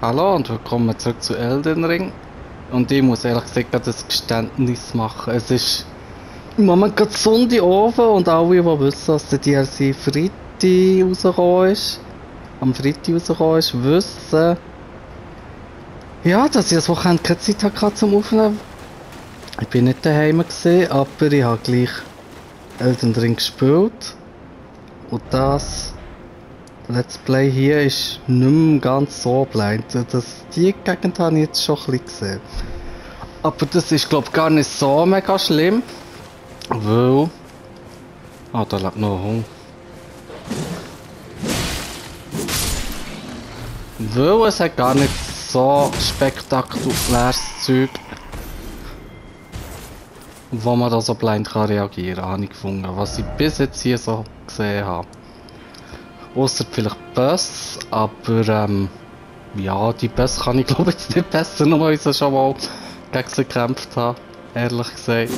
Hallo und willkommen zurück zu Elden Ring. Und ich muss ehrlich gesagt gerade ein Geständnis machen. Es ist im Moment gerade Sonntag oben und alle, die wissen, dass der DLC Freitag rausgekommen ist, am Freitag rausgekommen ist, wissen, ja, dass ich das Wochenende keine Zeit hatte zum Aufnehmen. Ich bin nicht daheim gewesen, aber ich habe gleich Elden Ring gespielt. Und das Let's Play hier ist nicht mehr ganz so blind. Die Gegend habe ich jetzt schon ein bisschen gesehen. Aber das ist glaube ich gar nicht so mega schlimm. Weil... Ah, da lebt noch ein Hund. Weil es hat gar nicht so spektakuläres Zeug, wo man da so blind kann reagieren kann, habe ich gefunden. Was ich bis jetzt hier so gesehen habe. Ausser vielleicht Bus, aber ja, die Bus kann ich glaube jetzt nicht besser, nur weil ich schon mal gegen sie gekämpft habe, ehrlich gesagt.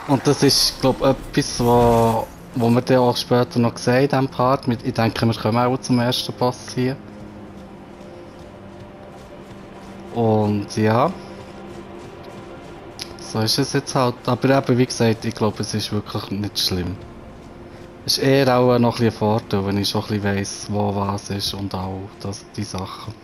Und das ist glaube ich etwas, wo wir dann auch später noch sehen in diesem Part. Ich denke, wir kommen auch zum ersten Boss hier. Und ja, so ist es jetzt halt. Aber eben, wie gesagt, ich glaube, es ist wirklich nicht schlimm. Es ist eher auch noch ein Vorteil, wenn ich schon ein bisschen weiss, wo was ist und auch die Sachen.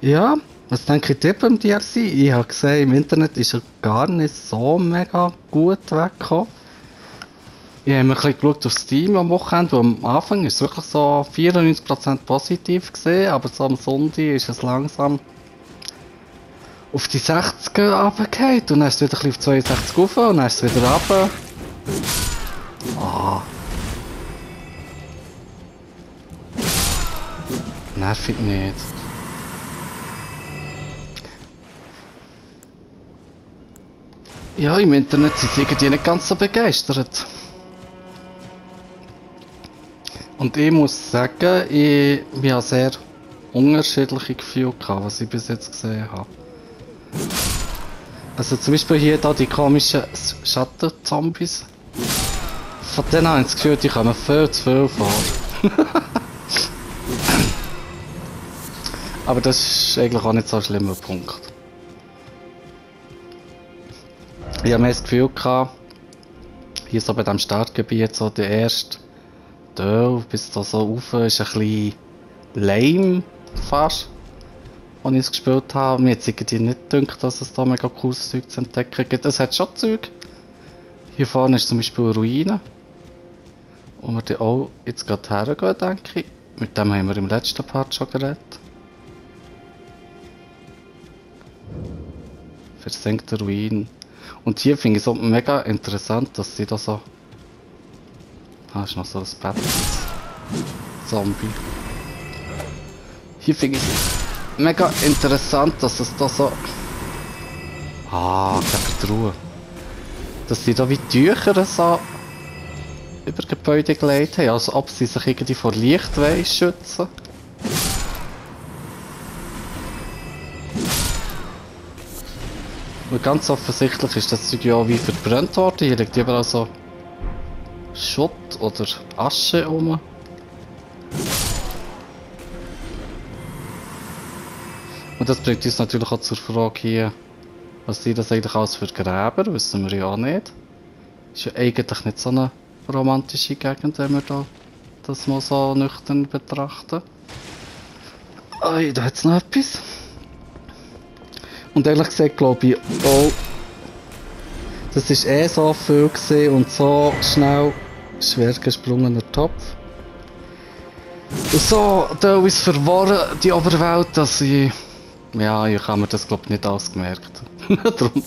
Ja, was denke ich dir beim DLC? Ich habe gesehen, im Internet ist er gar nicht so mega gut weggekommen. Ich habe mir ein bisschen geschaut auf Steam am Wochenende, und am Anfang ist es wirklich so 94% positiv gesehen, aber so am Sonntag ist es langsam auf die 60 runtergefallen und dann ist es wieder ein bisschen auf 62 rauf und dann ist es wieder runter. Ah. Nervig nicht. Ja, im Internet sind sie irgendwie nicht ganz so begeistert. Und ich muss sagen, ich habe sehr unterschiedliche Gefühle gehabt, was ich bis jetzt gesehen habe. Also zum Beispiel hier da die komischen Schatten-Zombies. Von denen habe ich das Gefühl, die kommen viel zu viel vor. Aber das ist eigentlich auch nicht so ein schlimmer Punkt. Ich habe mehr das Gefühl gehabt, hier so bei diesem Startgebiet, so der erste Teil bis da so rauf ist ein bisschen lame fast, als ich es gespielt habe. Mir hat es irgendwie nicht gedacht, dass es da mega cooles Zeug zu entdecken gibt. Es hat schon Zeug. Hier vorne ist zum Beispiel eine Ruine, wo wir dann auch jetzt gerade hergehen, denke ich. Mit dem haben wir im letzten Part schon geredet. Versenkte Ruinen. Und hier finde ich es auch mega interessant, dass sie da so... Ah, ist noch so ein Zombie. Hier finde ich es mega interessant, dass es da so... Ah, gegen die Ruhe. Dass sie da wie Tücher so über Gebäude gelegt haben, als ob sie sich irgendwie vor Licht schützen. Und ganz offensichtlich ist das Zeug ja wie verbrannt worden. Hier liegt überall so Schutt oder Asche rum. Und das bringt uns natürlich auch zur Frage hier, was sind das eigentlich alles für Gräber? Wissen wir ja auch nicht. Ist ja eigentlich nicht so eine romantische Gegend, wenn wir da das mal so nüchtern betrachten. Ui, da hat es noch etwas. Und ehrlich gesagt glaube ich auch, das ist eh so viel gewesen und so schnell schwer gesprungener Topf. Und so teilweise verworren die Oberwelt, dass ich... Ja, ich habe mir das glaube ich nicht alles gemerkt. Darum...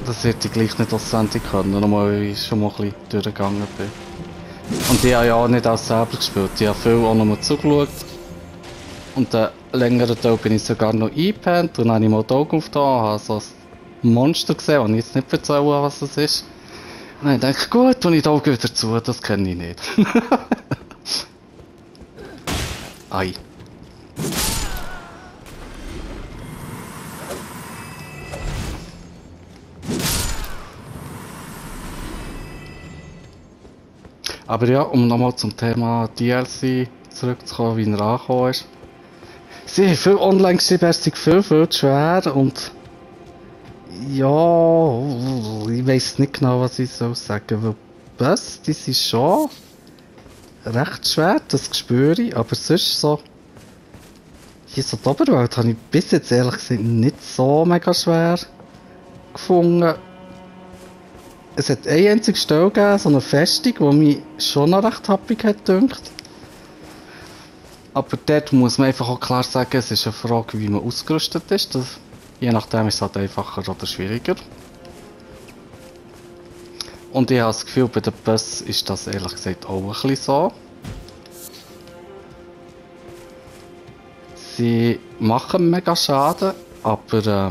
Das hätte ich gleich nicht auswendig können, nur weil ich schon mal ein bisschen durchgegangen bin. Und ich habe ja auch nicht alles selber gespielt, ich habe viel auch noch zugeschaut. Und den längeren Teil bin ich sogar noch eingepennt und dann habe ich mal die Augen aufgetan und habe so ein Monster gesehen, und ich jetzt nicht erzählen, was es ist. Und dann denke ich, gut, und ich die Augen wieder zu, das kenne ich nicht. Ei. Aber ja, um nochmal zum Thema DLC zurückzukommen, wie er angekommen ist. Sie haben viel online geschrieben, er sei viel zu schwer und ja, ich weiß nicht genau, was ich so sagen weil Bus, die sind schon recht schwer, das spüre ich, aber sonst so hier so die Oberwelt habe ich bis jetzt ehrlich gesagt nicht so mega schwer gefunden. Es hat eine einzige Stelle gegeben, so eine Festung, die mich schon noch recht happig hat gedünkt. Aber dort muss man einfach auch klar sagen, es ist eine Frage, wie man ausgerüstet ist. Das, je nachdem ist es halt einfacher oder schwieriger. Und ich habe das Gefühl, bei den Bus ist das ehrlich gesagt auch ein bisschen so. Sie machen mega Schaden, aber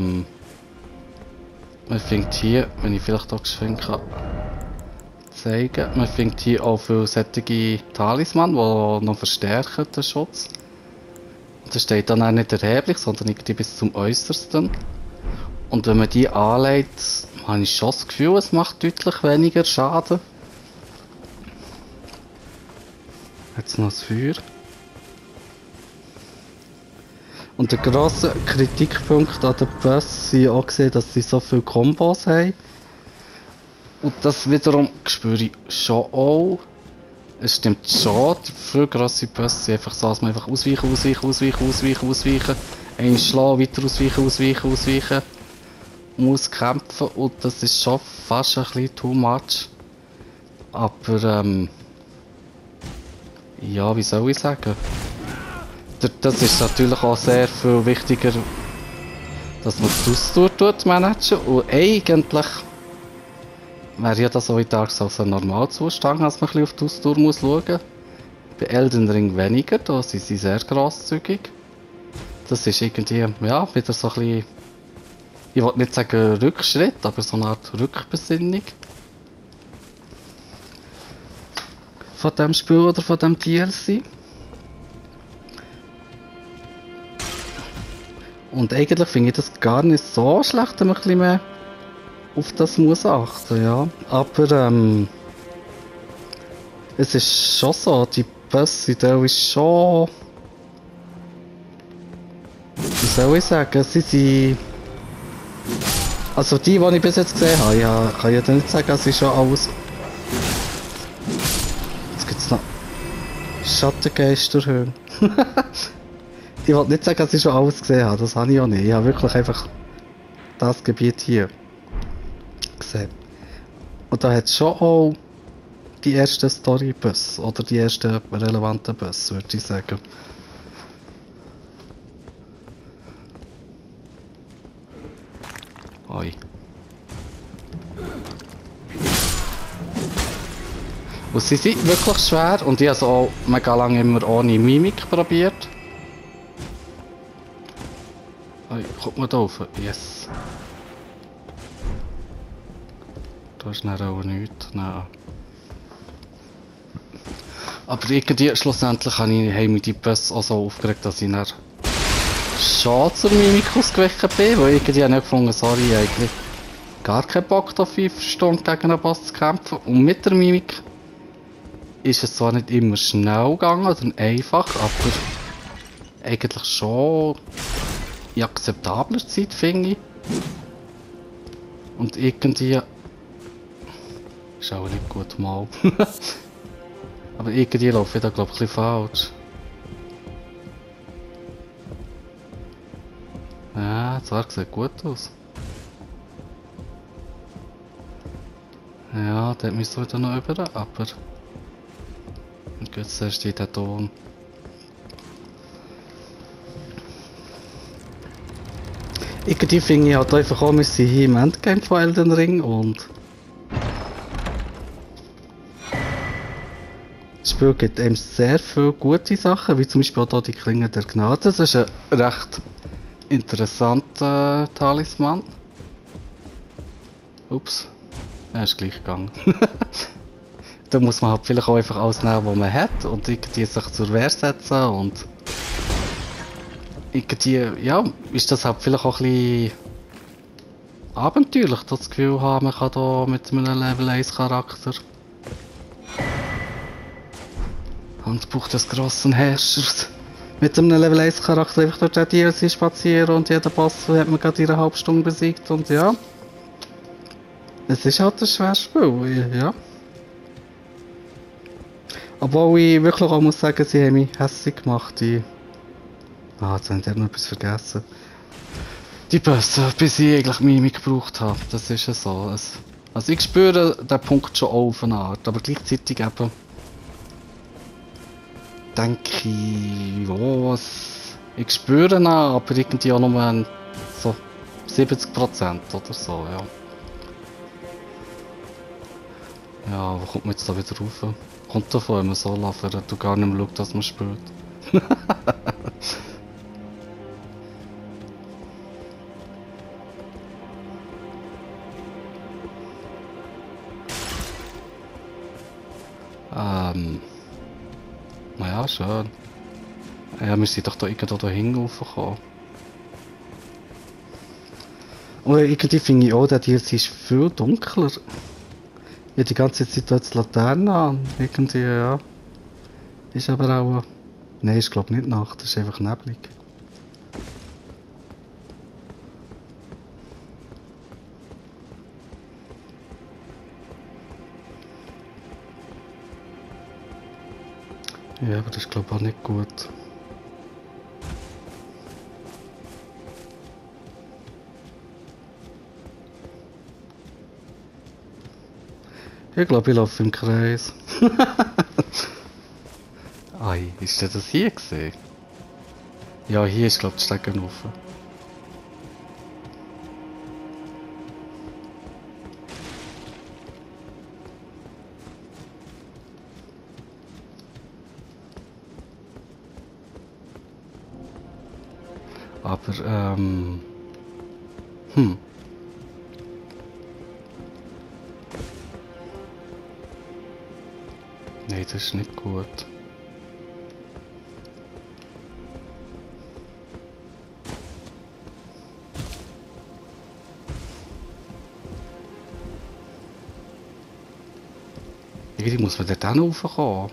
man findet hier, wenn ich vielleicht auch geschwind kann zeigen, man findet hier auch viele solche Talisman, die noch verstärken den Schutz. Das steht dann auch nicht erheblich, sondern irgendwie bis zum Äußersten. Und wenn man die anlegt, habe ich schon das Gefühl, es macht deutlich weniger Schaden. Jetzt noch das Feuer. Und der grosse Kritikpunkt an den Bus sind auch gesehen, dass sie so viele Kombos haben. Und das wiederum spüre ich schon auch. Es stimmt schon, die viel grosse Bus sind einfach so, dass man einfach ausweichen. Einen schlagen, weiter ausweichen. Muss kämpfen und das ist schon fast ein bisschen too much. Aber ja, wie soll ich sagen? Das ist natürlich auch sehr viel wichtiger, dass man die Ausdauer managen und eigentlich wäre ja das auch in Dark Souls ein Normalzustand, dass man ein bisschen auf die Ausdauer muss schauen. Bei Elden Ring weniger, da sind sie sehr grosszügig. Das ist irgendwie, ja, wieder so ein bisschen, ich will nicht sagen Rückschritt, aber so eine Art Rückbesinnung. Von dem Spiel oder von dem DLC. Und eigentlich finde ich das gar nicht so schlecht, wenn man ein bisschen mehr auf das muss achten, ja. Aber es ist schon so, die Bösse, der ist schon... Wie soll ich sagen, sie sind... Also die ich bis jetzt gesehen habe, ja, kann ich ja nicht sagen, es ist schon alles... Jetzt gibt es noch... Schattengeisterhöhlen. Ich wollte nicht sagen, dass ich schon alles gesehen habe, das habe ich auch nicht. Ich habe wirklich einfach das Gebiet hier gesehen. Und da hat es schon auch die ersten Story-Bus oder die ersten relevanten Bus, würde ich sagen. Oi. Und sie sind wirklich schwer und ich habe es auch mega lange immer ohne Mimik probiert. Oi, kommt man da rauf? Yes. Da ist dann auch nichts. Nein. Aber irgendwie schlussendlich haben mich die Bus auch so aufgeregt, dass ich dann schon zur Mimik ausgewichen bin, weil irgendwie habe ich gefunden, sorry, ich habe eigentlich gar keinen Bock auf 5 Stunden gegen einen Boss zu kämpfen. Und mit der Mimik ist es zwar nicht immer schnell gegangen oder einfach, aber eigentlich schon in akzeptabler Zeit, finde ich. Und irgendwie ist auch nicht gut mal. Aber irgendwie laufe ich da glaube ich ein bisschen falsch. Ja, zwar sieht gut aus. Ja, dort müssen wir wieder noch über, aber... Und jetzt zuerst in den Ton. Irgendwie finde ich halt einfach auch, wir sind hier im Endgame von Elden Ring und... Das Spiel gibt einem sehr viele gute Sachen, wie zum Beispiel auch hier die Klinge der Gnade. Das ist ein recht interessanter Talisman. Ups, er ist gleich gegangen. Da muss man halt vielleicht auch einfach alles nehmen, was man hat und irgendwie sich zur Wehr setzen und irgendwie, ja, ist das halt vielleicht auch ein bisschen abenteuerlich, das Gefühl haben, man kann da mit einem Level 1 Charakter Und braucht des grossen Herrschers. Mit einem Level 1 Charakter einfach durch die DLC spazieren und jeden Boss hat man gerade in einer halben Stunde besiegt und ja. Es ist halt ein schweres Spiel, ja. Obwohl ich wirklich auch muss sagen, sie haben mich hässlich gemacht, die... Ah, jetzt habe ich noch etwas vergessen. Die Bösen, bis ich eigentlich Mimik gebraucht habe. Das ist ja so. Also ich spüre den Punkt schon auch auf eine Art, aber gleichzeitig eben... denke ich, ich spüre ihn, aber irgendwie auch nur so 70% oder so, ja. Ja, wo kommt man jetzt da wieder rauf? Kommt davon, wenn man so laufen, du gar nicht mehr schaut, dass man spielt. Naja, schön. Ja, wir sind doch da irgendwo da hingekommen. Und irgendwie finde ich auch, der DLC ist viel dunkler. Ja, die ganze Zeit dort die Laterne an. Irgendwie, ja. Ist aber auch... Nein, ist glaube nicht Nacht, das ist einfach neblig. Ja, aber das ist glaube ich auch nicht gut. Ich glaube, ich laufe im Kreis. Ei, ist das hier gesehen? Ja, hier ist glaube ich die Stege rauf. Aber, Nein, das ist nicht gut. Irgendwie muss man dort auch raufkommen.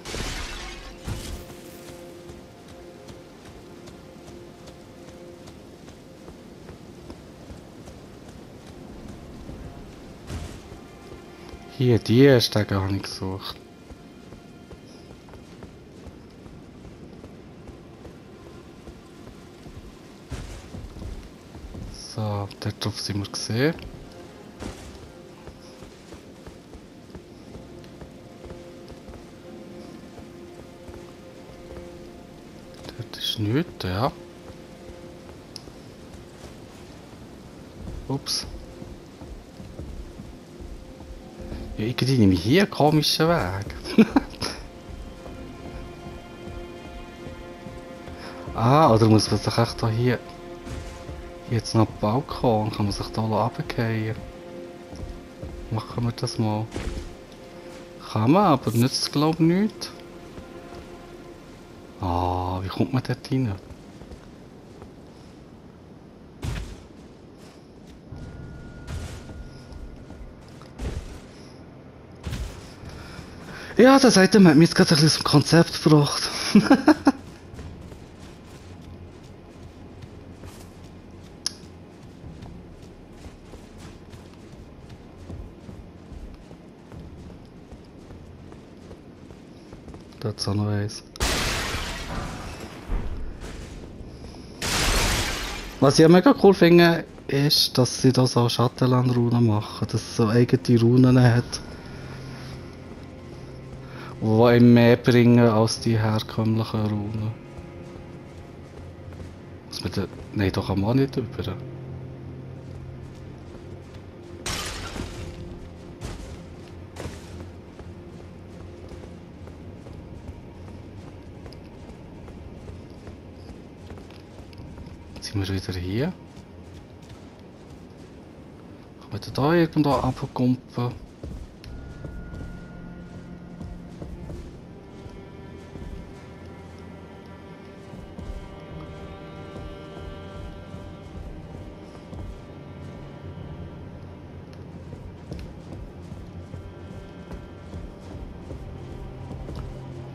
Hier, die Stege habe ich gesucht. So, dort drauf sind wir gesehen. Dort ist nichts, ja. Ups. Ja, irgendwie nehme ich hier einen komischen Weg. Ah, oder muss man sich echt da hier... Jetzt noch auf den Balkon, kann man sich da runterfallen. Machen wir das mal. Kann man, aber nützt glaube ich nichts. Ah, wie kommt man dort rein? Ja, der sagt, man hat mich jetzt gerade ein bisschen zum Konzept gebracht. Da ist auch noch eins. Was ich ja mega cool finde, ist, dass sie das auch Schattenland-Runen machen, dass es so eigene Runen hat. Die ihm mehr bringen als die herkömmlichen Runen. Muss man da... Nein, da kann man nicht über. Jetzt sind wir wieder hier. Kann man da irgendwo runterkumpen?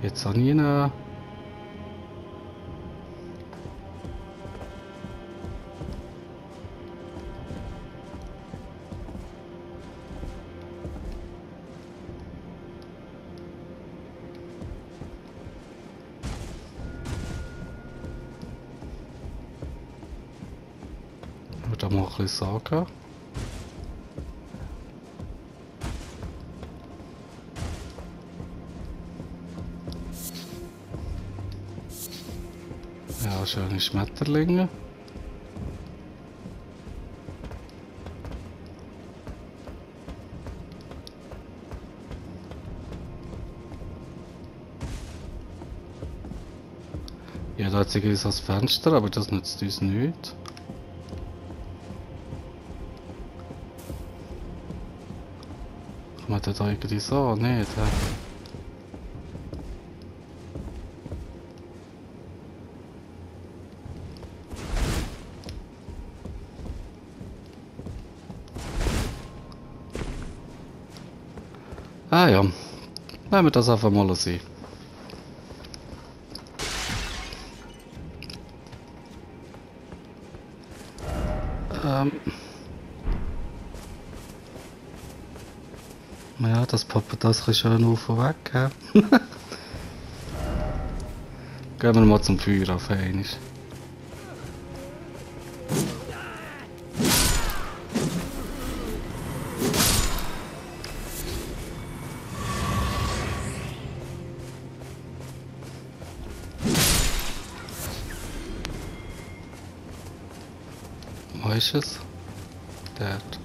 Jetzt auch nie eine... Ich würde mal ein bisschen sagen. Ja, schöne Schmetterlinge. Ja, da hat sich irgendwie so ein Fenster, aber das nützt uns nichts. Kann man da irgendwie so? Nicht. Ah ja, nehmen wir das einfach mal sein. Ja, das poppt das ein bisschen schön auf und weg. He? Gehen wir mal zum Feuer auf einmal. Wo ist es? Dort.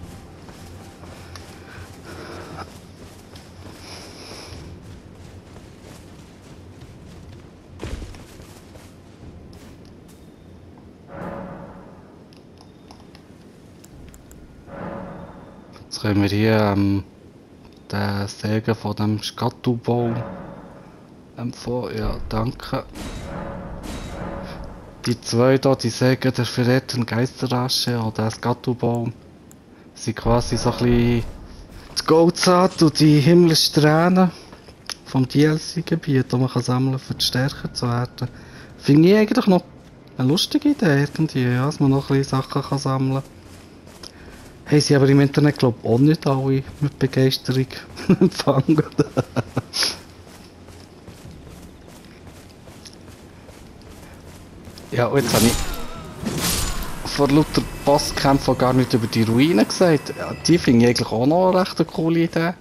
Jetzt können wir hier den Sägen von dem Skattubaum empfangen. Ja, danke. Die zwei hier, die Sägen der verehrten Geisterasche oder der Skattubaum, sind quasi so ein bisschen die Goldzeit und die Himmelssträhnen vom DLC-Gebiet, das man kann sammeln kann, um stärker zu werden. Finde ich eigentlich noch eine lustige Idee irgendwie, ja, dass man noch ein bisschen Sachen kann sammeln kann. Haben sie aber im Internet, glaube ich, auch nicht alle mit Begeisterung empfangen. Ja, und jetzt habe ich vor lauter Bosskämpfen gar nicht über die Ruinen gesagt. Ja, die finde ich eigentlich auch noch eine recht coole Idee.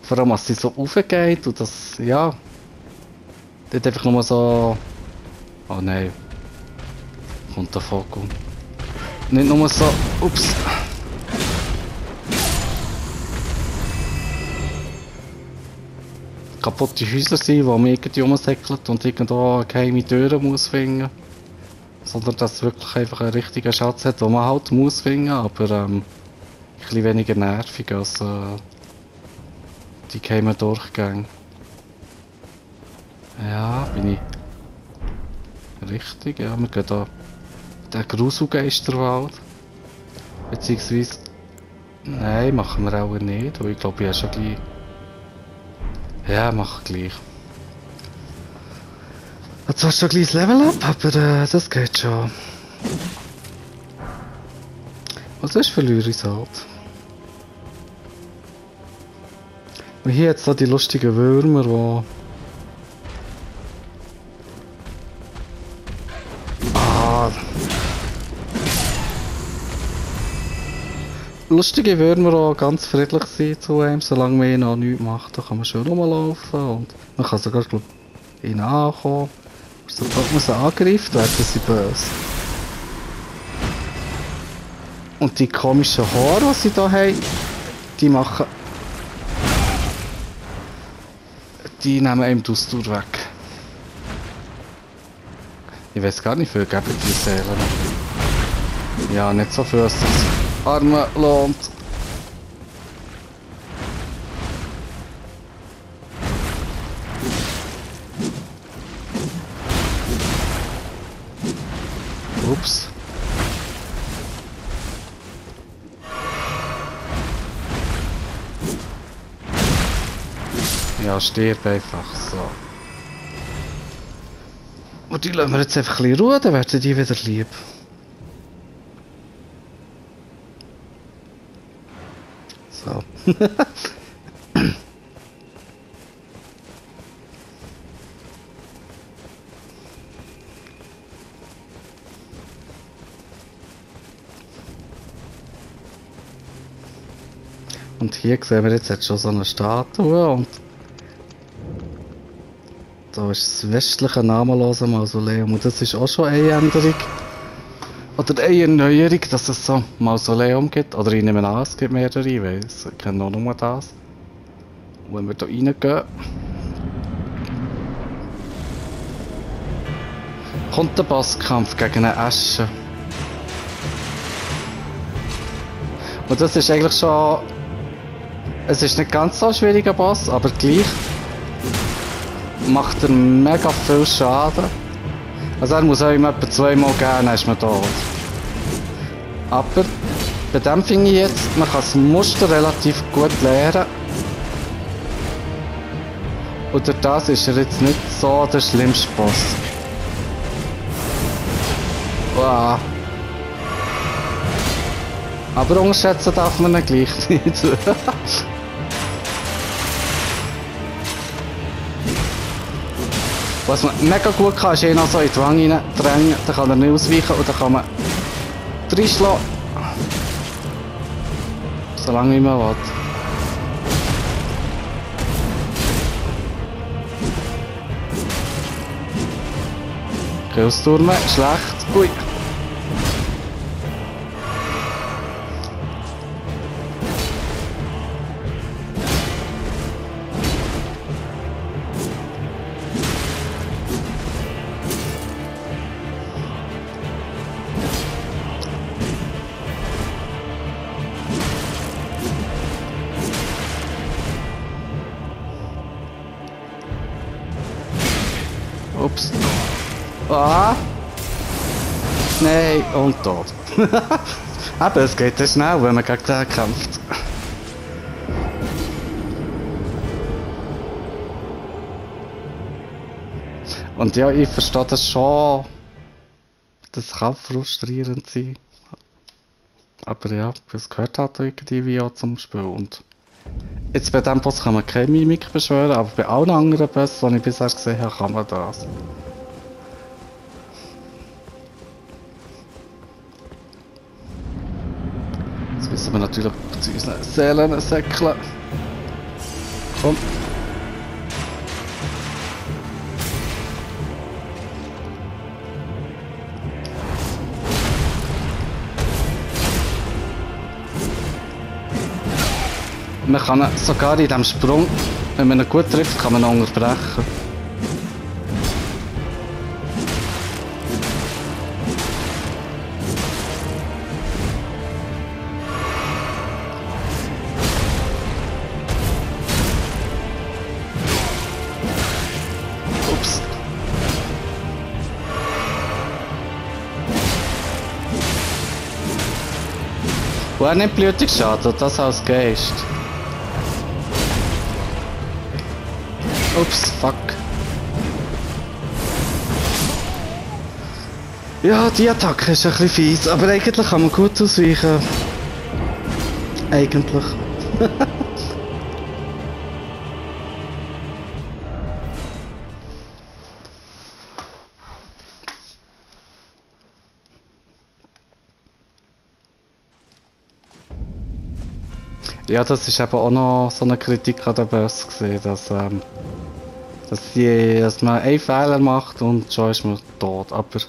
Vor allem, als sie so raufgeht und das, ja... Dort einfach nur so... Oh nein. Kommt der Vogel. Nicht nur so... Ups. Kaputte Häuser sind, wo man irgendwie rumsäckelt und irgendwo geheime Türen muss finden. Sondern dass es wirklich einfach einen richtigen Schatz hat, den man halt muss finden, aber ein bisschen weniger nervig als die geheimen Durchgänge. Ja, bin ich richtig? Ja, wir gehen hier den Gruselgeisterwald. Beziehungsweise... Nein, machen wir auch nicht, weil ich glaube, ich habe schon gleich... Ja, mach gleich. Hat zwar schon ein kleines Level-Up, aber das geht schon. Was ist für Lyrisat? Und hier jetzt da die lustigen Würmer, die... Lustige Würmer, die ganz friedlich sind zu einem, solange man noch nichts macht, da kann man schön rumlaufen und man kann sogar, glaub ich, ihnen ankommen. Sobald man sie angreift, werden sie böse. Und die komischen Haare, die sie hier haben, die machen... Die nehmen einem die Ausdauer weg. Ich weiß gar nicht, wie viel geben die Seelen. Ja, nicht so viel, dass das Arme lohnt. Ups. Ja, stirb einfach so. Und die lassen wir jetzt einfach ein bisschen ruhen, dann werden die wieder lieb. So. Und hier sehen wir jetzt schon so eine Statue und da ist das westliche namenlose Mausoleum und das ist auch schon eine Änderung. Oder eine Erneuerung, dass es so ein Mausoleum gibt. Oder ich nehme an, es gibt mehrere, weil ich kenne auch nur das. Und wenn wir da reingehen, kommt der Bosskampf gegen eine Asche. Und das ist eigentlich schon... Es ist nicht ganz so ein schwieriger Boss, aber gleich macht er mega viel Schaden. Also er muss auch immer etwa zweimal gehen, dann ist man tot. Aber bei dem finde ich jetzt, man kann das Muster relativ gut lernen. Und durch das ist er jetzt nicht so der schlimmste Boss. Wow. Aber unterschätzen darf man ihn gleich nicht. Was man mega gut kann, ist ihn noch so in die Wange reindrängen, dann kann er nicht ausweichen und dann kann man reinschlagen. Solange man will. Killsturme, schlecht. Ui. Ups. Ah! Nein, und tot. Aber es geht ja schnell, wenn man gegen den kämpft. Und ja, ich verstehe das schon. Das kann frustrierend sein. Aber ja, es gehört halt irgendwie auch zum Spiel. Und jetzt bei dem Boss kann man keine Mimik beschwören, aber bei allen anderen Bossen, die ich bisher gesehen habe, kann man das. Jetzt müssen wir natürlich zu unseren Seelen säckeln. Komm. Man kann ihn sogar in diesem Sprung, wenn man ihn gut trifft, kann man ihn unterbrechen. Ups. Und er nimmt Blutungsschaden, das als Geist. Ups, fuck. Ja, die Attacke ist ein bisschen fies, aber eigentlich kann man gut ausweichen. Eigentlich. Ja, das ist eben auch noch so eine Kritik an der Börse gesehen, dass man einen Fehler macht und schon ist man tot. Aber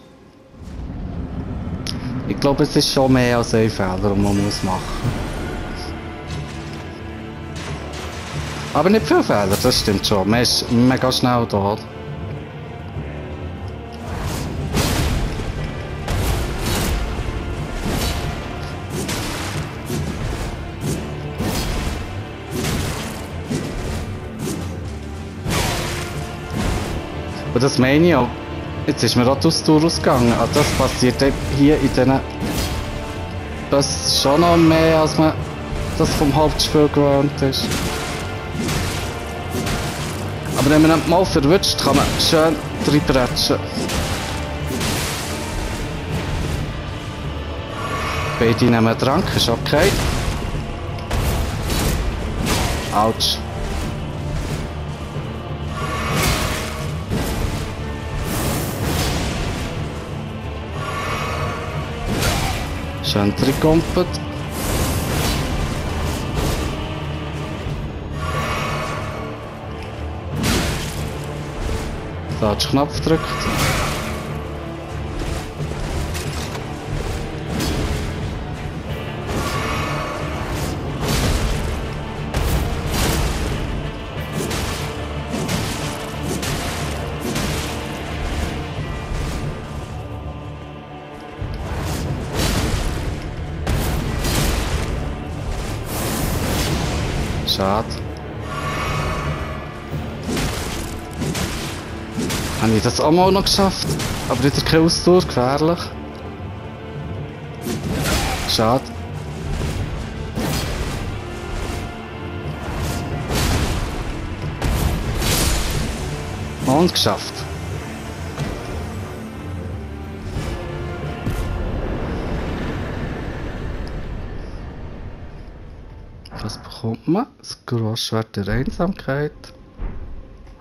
ich glaube, es ist schon mehr als ein Fehler, den man muss machen. Aber nicht viele Fehler, das stimmt schon. Man ist mega schnell tot. Und das meine ich auch. Jetzt ist mir auch die Tour ausgegangen. Also das passiert hier in diesen... Das ist schon noch mehr, als man das vom Hauptspiel gewohnt ist. Aber wenn man ihn mal verwünscht, kann man schön reinbretschen. Beide nehmen Trank, ist okay. Autsch. Schön reingumpelt. Da hat den Knopf gedrückt. Schade. Habe ich das auch mal noch geschafft? Aber wieder keine Ausdauer, gefährlich. Schade. Und geschafft. Was bekommt man? Das Grossschwert der Einsamkeit.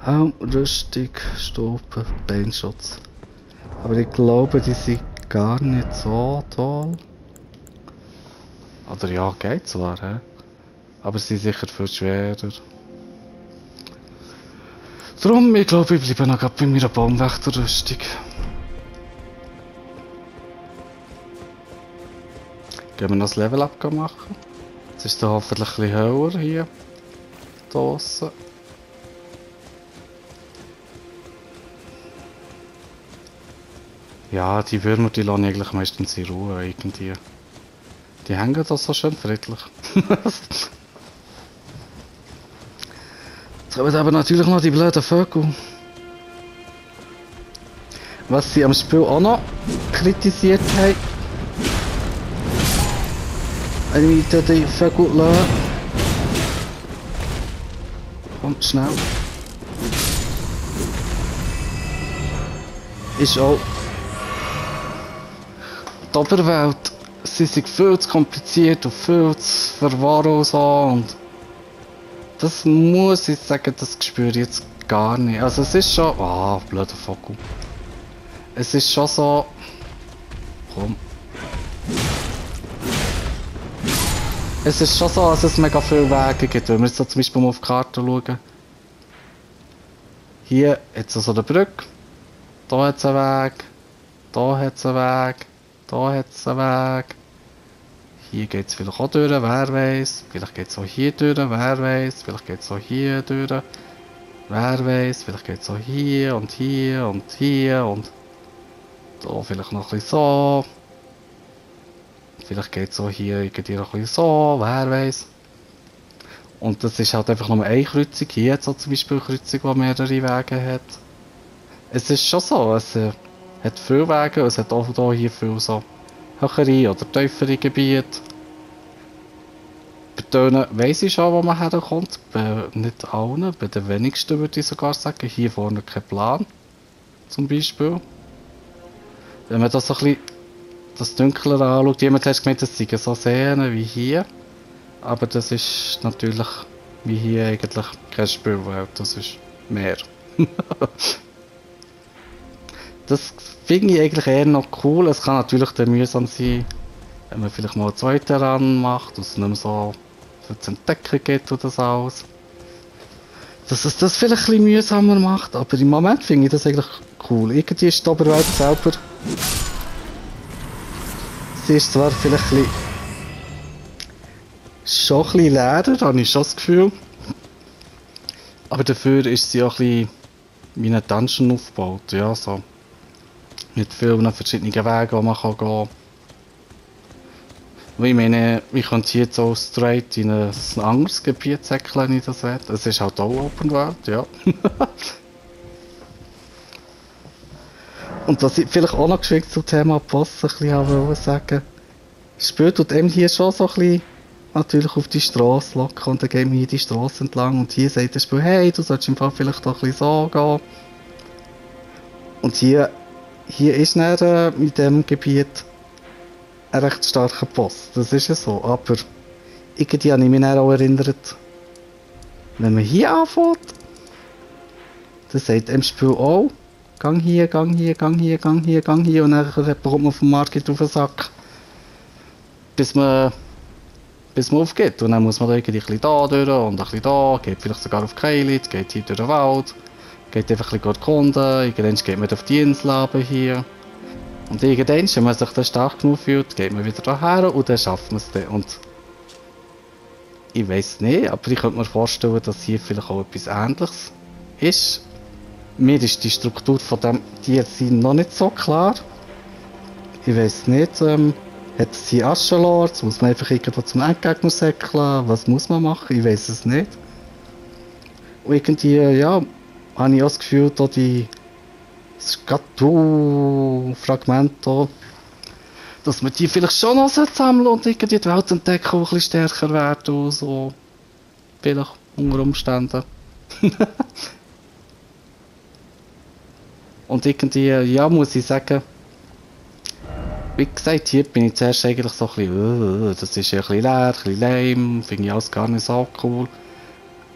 Helm, Rüstung, Stufe, Beinschutz. Aber ich glaube, die sind gar nicht so toll. Oder ja, geht zwar, he? Aber sie sind sicher viel schwerer. Darum, ich glaube, ich bleibe noch bei meiner Baumwächterrüstung. Gehen wir noch das Level-Up machen. Jetzt ist es hoffentlich ein bisschen höher hier. Draussen. Ja, die Würmer, die lassen eigentlich meistens in Ruhe irgendwie. Die hängen da so schön friedlich. Jetzt kommen aber natürlich noch die blöden Vögel. Was sie am Spiel auch noch kritisiert haben. Wenn ich die Vögel lasse. Kommt schnell. Ist auch die Oberwelt. Sie sind viel zu kompliziert und viel zu verworren und so. Und das muss ich sagen, das spüre ich jetzt gar nicht. Also es ist schon... Ah, blöder Vogel. Es ist schon so... Komm. Es ist schon so, dass es mega viele Wege gibt. Wenn wir jetzt so zum Beispiel mal auf die Karte schauen. Hier hat es so eine Brücke. Da hat es einen Weg. Da hat es einen Weg. Da hat es einen Weg. Hier geht es vielleicht auch durch, wer weiß. Vielleicht geht es auch hier durch, wer weiß. Vielleicht geht es auch hier durch, wer weiß. Vielleicht geht es auch hier und hier und hier und da vielleicht noch ein bisschen so. Vielleicht geht es auch hier irgendwie noch ein bisschen so, wer weiß. Und das ist halt einfach nur eine Kreuzung. Hier hat es zum Beispiel eine Kreuzung, die mehrere Wege hat. Es ist schon so, es hat viele Wege und es hat auch hier viel so höhere oder tiefere Gebiete. Bei denen weiss ich schon, wo man herkommt. Bei nicht allen, bei den wenigsten würde ich sogar sagen. Hier vorne kein Plan. Zum Beispiel. Wenn man das so ein bisschen das Dunklere anschaut, jemand hat gemeint, es seien so Seen wie hier. Aber das ist natürlich wie hier eigentlich keine Spielwelt, das ist mehr. Das finde ich eigentlich eher noch cool. Es kann natürlich dann mühsam sein, wenn man vielleicht mal einen zweiten Run macht und es nicht mehr so viel zu entdecken gibt oder das alles. Dass es das vielleicht ein bisschen mühsamer macht, aber im Moment finde ich das eigentlich cool. Irgendwie ist die Oberwelt selber... Sie ist zwar vielleicht ein bisschen... schon ein bisschen leerer, habe ich schon das Gefühl. Aber dafür ist sie auch ein bisschen wie eine Dungeon aufgebaut, ja, so. Mit vielen verschiedenen Wegen, die man gehen kann. Ich meine, ich könnte hier jetzt auch straight in ein anderes Gebiet säckeln, wenn ich das will. Es ist halt auch Open World, ja. Und was ich vielleicht auch noch geschwind zum Thema Boss ein bisschen sagen wollte, spielt tut eben hier schon so ein bisschen natürlich auf die Straße locken und dann gehen wir hier die Straße entlang und hier sagt das Spiel, hey, du solltest im Fall vielleicht doch ein bisschen so gehen. Und hier ist dann in diesem Gebiet ein recht starker Boss, das ist ja so, aber irgendwie habe ich mich dann auch erinnert, wenn man hier anfängt, dann sagt im Spiel auch, gang hier, gang hier, gang hier, gang hier, gang hier und dann bekommt man vom Market auf den Sack, bis man aufgeht. Und dann muss man irgendwie ein bisschen da durch und ein bisschen da, geht vielleicht sogar auf Keilitz, geht hier durch den Wald, geht einfach ein bisschen erkunden, irgendwann geht man auf die Insel runter hier. Und irgendwann, wenn man sich dann stark genug fühlt, geht man wieder daher und dann schafft man es dann. Und ich weiß nicht, aber ich könnte mir vorstellen, dass hier vielleicht auch etwas Ähnliches ist. Mir ist die Struktur von dem DLC noch nicht so klar. Ich weiß nicht, hat es hier Aschenlords? Muss man einfach irgendwo zum Endgegner säckeln? Was muss man machen? Ich weiß es nicht. Und irgendwie, ja, habe ich auch das Gefühl, da die Skatu-Fragmente, dass man die vielleicht schon noch sammeln und irgendwie die Welt entdecken und ein bisschen stärker werden und so. Vielleicht unter Umständen. Und irgendwie, ja, muss ich sagen, wie gesagt, hier bin ich zuerst eigentlich so ein bisschen, das ist ja ein bisschen leer, ein bisschen lame, finde ich alles gar nicht so cool.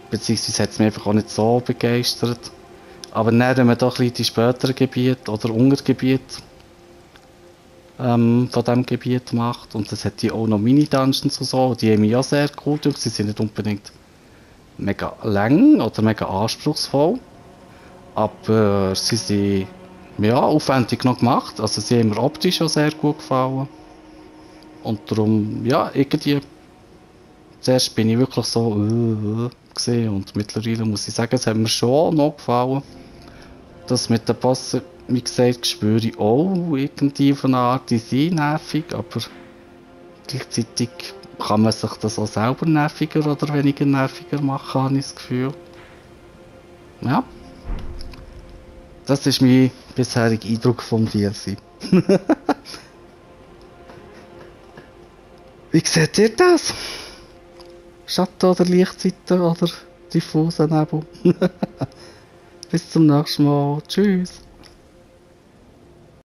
Beziehungsweise hat es mich einfach auch nicht so begeistert. Aber dann, wenn man doch ein bisschen die späteren Gebiete oder Untergebiete von diesem Gebiet macht, und das hat hier auch noch Mini-Dungeons und so, die haben mich auch sehr cool durch. Sie sind nicht unbedingt mega lang oder mega anspruchsvoll, aber sie sind ja, aufwendig noch gemacht, also sie haben mir optisch auch sehr gut gefallen. Und darum, ja, irgendwie, zuerst bin ich wirklich so gesehen und mittlerweile muss ich sagen, es hat mir schon noch gefallen. Das mit den Bossen, wie gesagt, spüre ich auch irgendwie von einer Art, die sind nervig, aber gleichzeitig kann man sich das auch selber nerviger oder weniger nerviger machen, habe ich das Gefühl. Ja. Das ist mein bisheriger Eindruck vom DLC. Wie seht ihr das? Schatten oder Lichtseiten oder diffuser Nebel? Bis zum nächsten Mal. Tschüss.